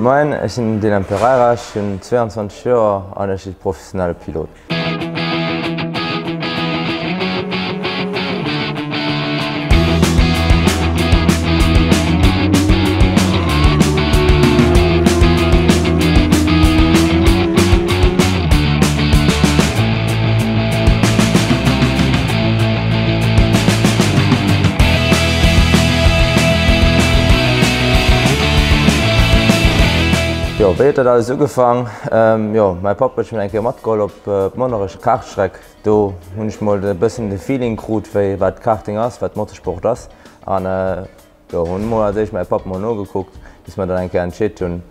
Moien, ech sinn den Dylan Pereira, ech hunn 22 Joer an ech si professionelle Pilot. Jo, wéi huet dat alles ugefang? Jo, mäi Papp huet mech eng Kéier matgeholl op d'Monnerech Kartstreck. Do hunn ech mol e bëssen de Feeling krut, wéi wat Karting ass, wat Motorsport ass. An Jo, hunn mol als éischt mäi Papp mol nogekuckt, bis mer dann eng Kéier entscheet hunn,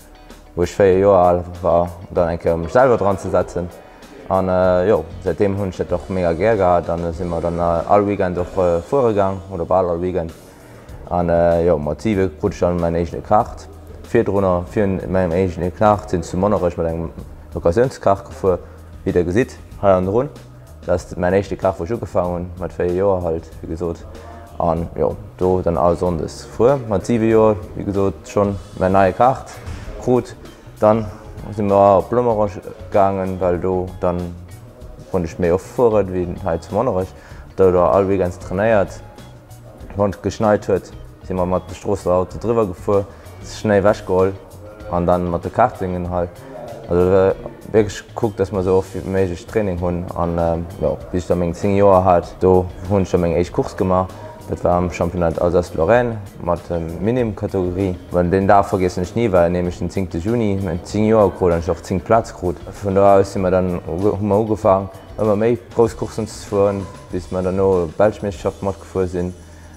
wou ech 4 Joer al war, dann eng Kéier mech selwer dran ze setzen. An jo, säitdeem hunn ech dat och mega gär gehat an si mer dann all Weekend och fuere gaang oder bal all Weekend. An jo, mat 7 krut ech dann mäin eegene Kart. Virdrunner, virun mengem eegene Kart, sinn ech zu Monnerech mat engem Occasiounscar gefuer, wéi der gesitt hei hannendrun. Dat ass mäin éischte Kaf wou ech ugefaangen hunn, mat 4 Joer halt wéi gesot. An jo do dann all Sonndes fuer. Mat 7 Joer wéi gesot schonn mäin neie Kart krut. Dann si mer op Lomerange gaangen, well do dann konnt ech méi oft fueren wéi hei zu Monnerech. Do da all Weekends trainéiert. Wann et geschneit huet, si mer mat de Stroossenauto driwwer gefuer, Schnéi ewech geholl an dann mat de Kartingen hei. Also wierklech gekuckt, dass mer esou oft wéi méiglech Training hunn an jo, bis ech da meng 10 Joer hat, do hunn ech da meng éischt Course gemaach. Dat war am Championnat Alsace-Lorraine mat Minim-Kategorie. Well deen Dag vergiessen ech ni, war nämlech den 10 Juni, meng 10 Joer krut an ech och 10. Plaz krut. Vun do aus si mer dann, hu mer ugefaang ëmmer méi grouss Courssen ze fueren, bis mer derno Belsch Meeschterschaft matgefuer sinn,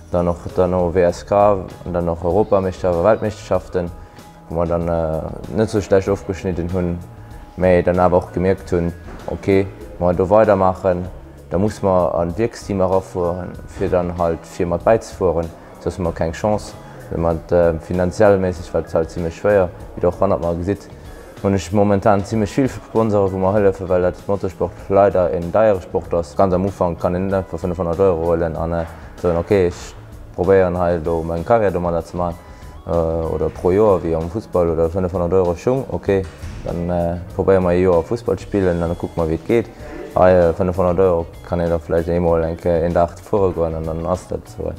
dann och derno WSK an dann och Europameeschterschaft a Weltmeeschterschaften, wou mer dann net sou schlecht ofgeschnidden hunn, mä dann awer och gemierkt hunn, ok, wa mer do weidermaachen, da musse mer an d'Wierksteam erafueren, fir dann halt fir mat bäizefueren. Soss hu mer keng Chance. Well mat finanziell méisseg war et halt zimlech schwéier. Wéi der och hannert mer gesitt, hunn ech momentan zimlech vill Sponsoren, wou mer hëllefen, well dat Motorsport leider een deiere Sport ass. Ganz am Ufank kann een net einfach 500 Euro huelen an soen, ok, ech probéieren hei elo meng Karriär domadder ze maachen oder pro Joer wéi am Fussball oder 500 Euro Schung, ok, dann probéiere mer ee Joer Fussball spillen an da kucke mer wéi et geet. Hei 500 Euro kann een da vläicht eemol eng Kéier een Dag fuere goen an dann ass dat esou.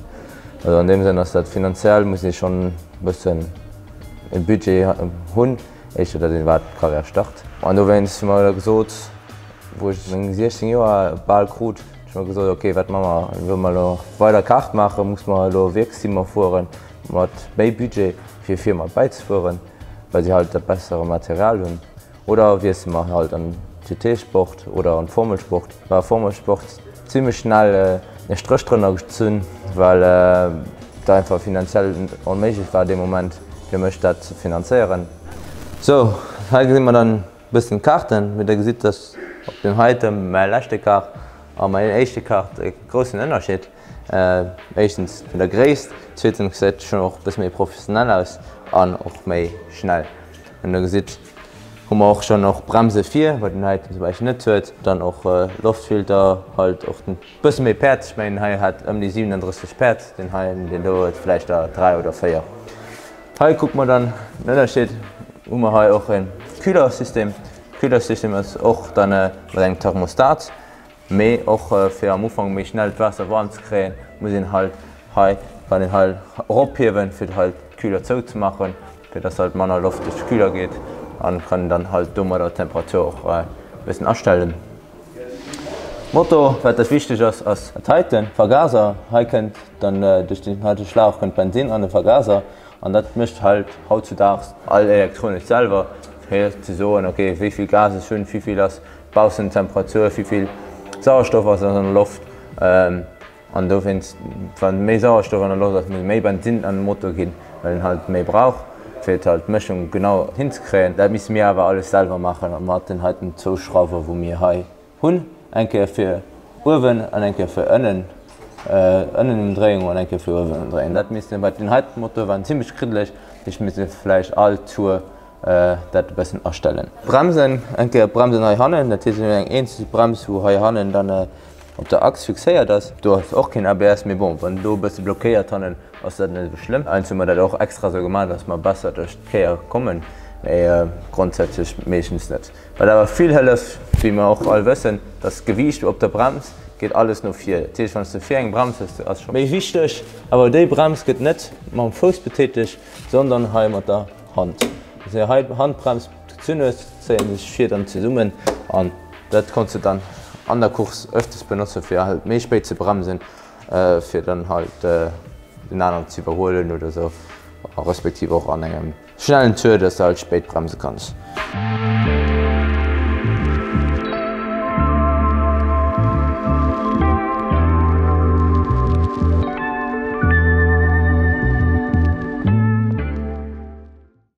Also an deem Sënn ass dat finanziell, muss ee schonn e bëssen e Budget hunn, éischter datt een iwwerhaapt d'Karriär start. An dowéinst hu mer da gesot, wou ech meng 16 Joer bal krut, hu ech mer gesot, ok, wat maache mer, wëlle mer elo weider Kart maachen, muss mer elo Wierksteamer fueren mat méi Budget fir fir mat bäizefueren, well si halt dat bessere Material hunn. Oder wiessele mer halt an GT-Sport oder an Formelsport. War Formelsport zimmlech schnell e Stréch drënner gezunn, well et einfach finanziell onméiglech war dee Moment fir mech dat ze finanzéieren. Sou, hei gesi mer dann e bëssen d'Kaarten. Wéi der gesitt ass op deem heite mäi leschte Kart a mäin éischte Kart e groussen Ënnerscheed. Éischtens vun der Gréisst, zweetens gesäit schonn och e bësse méi professionell aus an och méi schnell. Wéi der gesitt hu mer och schonn och Bremse vir, wat den heiten zum Beispill net huet. Dann och Loftfilter, halt och e bësse méi Päerd. Ech mengen hei hat ëm déi 37 Päerd, deen hei, deen do huet vläicht der 3 oder 4. Hei kucke mer dann den Ënnerscheed, hu mer hei och e Kühlersystem. Kühlersystem ass och dann mat engem Thermostat. Mee och fir am Ufank méi schnell d'Waasser waarm ze kréien, muss een halt hei, kann een hei erophiewen, fir halt d'Kühler zou ze maachen, fir dass halt manner Loft duerch de Kühler geet an kann dann halt domadder d'Temperatur och e bëssen astellen. Motor, wat dat wichteg ass, ass dat heiten, Vergaser. Hei kënnt dann duerch den heite Schlauch kënnt Bensinn an de Vergaser an dat mécht halt hautzudaags all Elektronik selwer, fir ze soen, ok, wéi vill Gas ech hunn, wéi vill ass Baussentemperatur, wéi vill Sauerstoff ass an der Loft an dowéinst, wann méi Sauerstoff an der Loft ass, muss méi Bensinn an den Motor ginn, well en halt méi brauch, fir et halt d'Mëschung genau hinzekréien. Dat misse mir awer alles selwer maachen mat den heiten zwou Schrauwe wou mir hei hunn, eng Kéier fir uewen an eng Kéier fir ënnen, ënnen Ëmdréiung an eng Kéier fir uewen Ëmdréiung. Dat misste bei den heiten Motor waren zimmlech kriddeleg, ech misste vläicht all Tour dat e bëssen astellen. Bremsen, eng Kéier Bremsen hei hannen, dat heescht ech hunn eng eenzeg Brems wou hei hannen dann op der Achs fixéiert ass. Do ass och keen ABS, mee bon, wann do e bësse blockéiert hannen ass dat net esou schlëmm. Eins hu mer dat och extra esou gemaach, dass mer besser duerch d'Kéier kommen. Mee grondsätzlech meeschtens net. Wat awer vill hëlleft, wéi mer och all wëssen, dass d'Gewiicht op der Brems geet alles no vir. Dat heescht, wann s de vir eng Brems hues, ass scho méi wichteg. Awer déi Brems gëtt net mam Fouss betätegt, sondern hei mat der Hand. Wann s de hei d'Handbrems gezunn hues, zéien sech vir dann zesummen an dat konns de dann an der Course öfters benotzen, fir halt méi spéit ze bremsen, fir dann halt den aneren ze iwwerhuelen oder sou, respektiv och an engem schnellen Tour, dass de halt spéit bremse kanns.